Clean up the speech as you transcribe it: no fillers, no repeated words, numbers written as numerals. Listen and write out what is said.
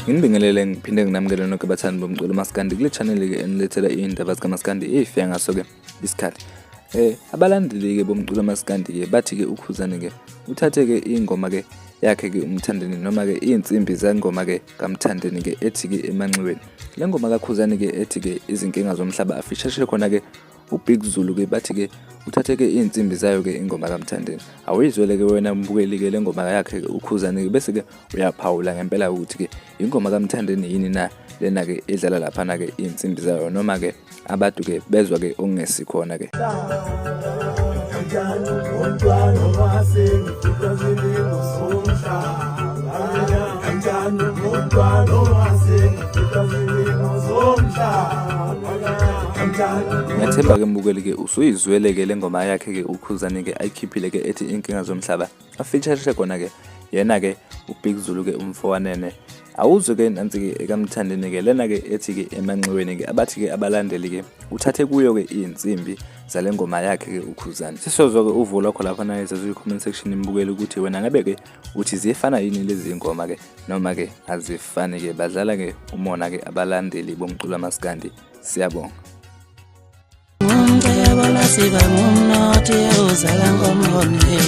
Nginibingelele ngiphinde nginamukele nonke bathandi bomculo maskandi kule channel ke enilethela iy'ndaba zikamaskandi ey'fika ngaso-ke isikhathi. Abalandeli-ke bomculo maskandi-ke bathi-ke uKhuzani-ke uthathe-ke ingoma-ke yakhe-ke uMthandeni noma-ke iy'nsimbi zengoma-ke kaMthandeni-ke ethi-ke emanxiweni. Le ngoma kaKhuzani-ke ethi-ke izinkinga zomhlaba afisheshe khona-ke uBig Zulu-ke bathi-ke uthathe-ke iy'nsimbi zayo-ke ingoma kaMthandeni. Awuyizwele-ke wena mbukeli-ke le ngoma yakhe-ke uKhuzani-ke bese-ke uyaphawula ngempela ukuthi-ke ingoma kaMthandeni yini na lena-ke edlala laphana-ke iy'nsimbi zayo noma-ke abantu-ke bezwa-ke okungesikhona-ke. Ngiyathemba-ke mbukeli-ke usuyizwele-ke le ngoma yakhe-ke uKhuzani-ke ayikhiphile-ke ethi inkinga zomhlaba afeaturishe kona-ke yena-ke uBig Zulu-ke umfowanene awuzwe-ke nansi-ke ekaMthandeni-ke lena-ke ethi-ke emanxiweni-ke abathi-ke abalandeli-ke uthathe kuyo-ke iy'nsimbi zale ngoma yakhe-ke uKhuzani. Sisozwa-ke uvo lwakho lapha naye zazi comment section imbukeli ukuthi wena ngabe-ke uthi ziyefana yini lezi ngoma-ke noma-ke azifani-ke badlala-ke umona-ke abalandeli bomculo amaskandi. Siyabonga. Ngumcebo lasiba ngumnothi uzala ngomhone.